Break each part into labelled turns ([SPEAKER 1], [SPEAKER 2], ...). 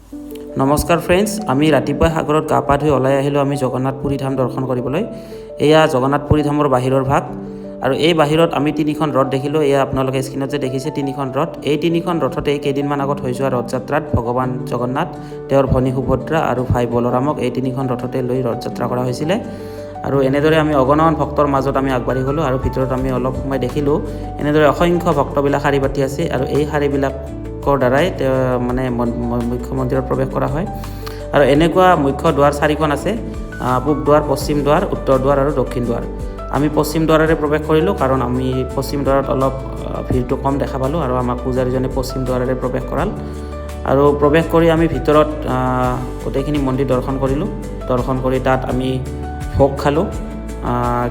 [SPEAKER 1] নমস্কাৰ ফ্ৰেণ্ডছ, আমি ৰাতিপুৱাই সাগৰত গা পা ধুই ওলাই আহিলোঁ আমি জগন্নাথ পুৰী ধাম দৰ্শন কৰিবলৈ। এয়া জগন্নাথ পুৰী ধামৰ বাহিৰৰ ভাগ আৰু এই বাহিৰত আমি তিনিখন ৰথ দেখিলোঁ। এয়া আপোনালোকে স্ক্ৰীণত যে দেখিছে তিনিখন ৰথ, এই তিনিখন ৰথতেই কেইদিনমান আগত হৈ যোৱা ৰথযাত্ৰাত ভগৱান জগন্নাথ, তেওঁৰ ভনী সুভদ্ৰা আৰু ভাই বলৰামক এই তিনিখন ৰথতে লৈ ৰথযাত্ৰা কৰা হৈছিলে। আৰু এনেদৰে আমি অগণন ভক্তৰ মাজত আমি আগবাঢ়ি গ'লোঁ আৰু ভিতৰত আমি অলপ সময় দেখিলোঁ এনেদৰে অসংখ্য ভক্তবিলাক শাৰী পাতি আছে আৰু এই শাৰীবিলাকৰ দ্বাৰাই তেওঁ মানে মুখ্য মন্দিৰত প্ৰৱেশ কৰা হয়। আৰু এনেকুৱা মুখ্য দুৱাৰ চাৰিখন আছে, পূব দুৱাৰ, পশ্চিম দুৱাৰ, উত্তৰ দুৱাৰ আৰু দক্ষিণ দুৱাৰ। আমি পশ্চিম দুৱাৰেৰে প্ৰৱেশ কৰিলোঁ কাৰণ আমি পশ্চিম দুৱাৰত অলপ ভিৰটো কম দেখা পালোঁ আৰু আমাক পূজাৰীজনে পশ্চিম দুৱাৰেৰে প্ৰৱেশ কৰাল। আৰু প্ৰৱেশ কৰি আমি ভিতৰত গোটেইখিনি মন্দিৰ দৰ্শন কৰিলোঁ। দৰ্শন কৰি তাত আমি ভোগ খালোঁ,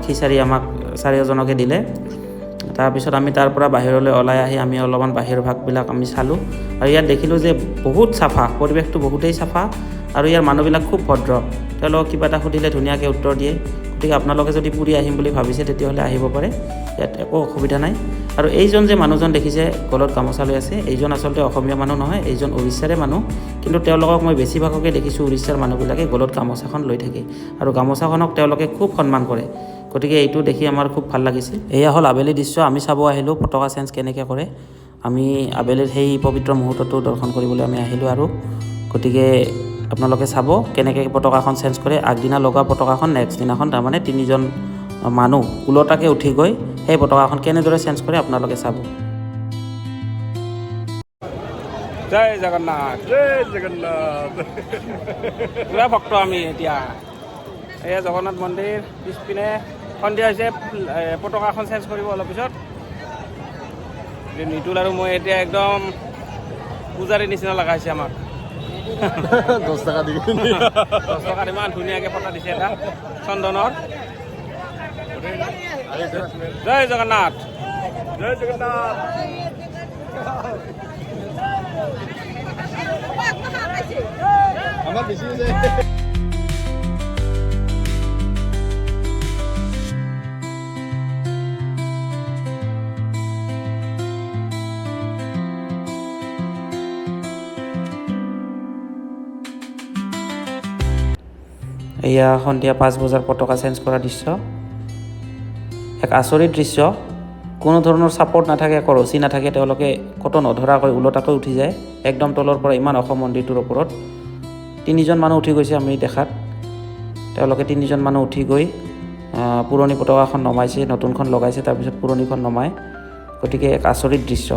[SPEAKER 1] খিচাৰি আমাক চাৰিওজনকে দিলে। তাৰপিছত আমি তাৰ পৰা বাহিৰলৈ ওলাই আহি আমি অলপমান বাহিৰৰ ভাগবিলাক আমি চালোঁ আৰু ইয়াত দেখিলোঁ যে বহুত চাফা, পৰিৱেশটো বহুতেই চাফা আৰু ইয়াৰ মানুহবিলাক খুব ভদ্ৰ। তেওঁলোকক কিবা এটা সুধিলে ধুনীয়াকৈ উত্তৰ দিয়ে। গতিকে আপোনালোকে যদি পুৰী আহিম বুলি ভাবিছে তেতিয়াহ'লে আহিব পাৰে, ইয়াত একো অসুবিধা নাই। আৰু এইজন যে মানুহজন দেখিছে গলত গামোচা লৈ আছে, এইজন আচলতে অসমীয়া মানুহ নহয়, এইজন উৰিষ্যাৰে মানুহ। কিন্তু তেওঁলোকক মই বেছিভাগকে দেখিছোঁ উৰিষ্যাৰ মানুহবিলাকে গলত গামোচাখন লৈ থাকে আৰু গামোচাখনক তেওঁলোকে খুব সন্মান কৰে। গতিকে এইটো দেখি আমাৰ খুব ভাল লাগিছে। এয়া হ'ল আবেলি দৃশ্য, আমি চাব আহিলোঁ পতাকা চেঞ্জ কেনেকৈ কৰে। আমি আবেলিৰ সেই পবিত্ৰ মুহূৰ্তটো দৰ্শন কৰিবলৈ আমি আহিলোঁ আৰু গতিকে আপোনালোকে চাব কেনেকৈ পতাকাখন চেঞ্জ কৰে। আগদিনা লগোৱা পতাকাখন নেক্সট দিনাখন তাৰমানে তিনিজন মানুহ ওলোটাকৈ উঠি গৈ সেই পতাকাখন কেনেদৰে চেঞ্জ কৰে আপোনালোকে চাব।
[SPEAKER 2] জয় জগন্নাথ,
[SPEAKER 3] জয় জগন্নাথ।
[SPEAKER 2] পুৰা ভক্ত আমি এতিয়া। এয়া জগন্নাথ মন্দিৰ পিছপিনে সন্ধিয়া হৈছে, পতাকাখন চেঞ্জ কৰিব অলপ পিছত। নিতুল আৰু মই এতিয়া একদম পূজাৰীৰ নিচিনা লগা হৈছে আমাক।
[SPEAKER 3] 10 টকা দি।
[SPEAKER 2] 10 টকাত ইমান ধুনীয়াকৈ পতা দিছে এটা চন্দনৰ। জয় জগন্নাথ।
[SPEAKER 3] জয় জগন্নাথ। আমাৰ বেছি হৈছে।
[SPEAKER 1] এয়া সন্ধিয়া 5 বজাৰ পতাকা চেঞ্জ কৰা দৃশ্য, এক আচৰিত দৃশ্য। কোনো ধৰণৰ ছাপৰ্ট নাথাকে, একো ৰছী নাথাকে, তেওঁলোকে ক'তো নধৰাকৈ ওলোটাকৈ উঠি যায় একদম তলৰ পৰা ইমান ওখ মন্দিৰটোৰ ওপৰত। তিনিজন মানুহ উঠি গৈছে আমি দেখাত। তেওঁলোকে তিনিজন মানুহ উঠি গৈ পুৰণি পতাকাখন নমাইছে, নতুনখন লগাইছে, তাৰপিছত পুৰণিখন নমায়। গতিকে এক আচৰিত দৃশ্য।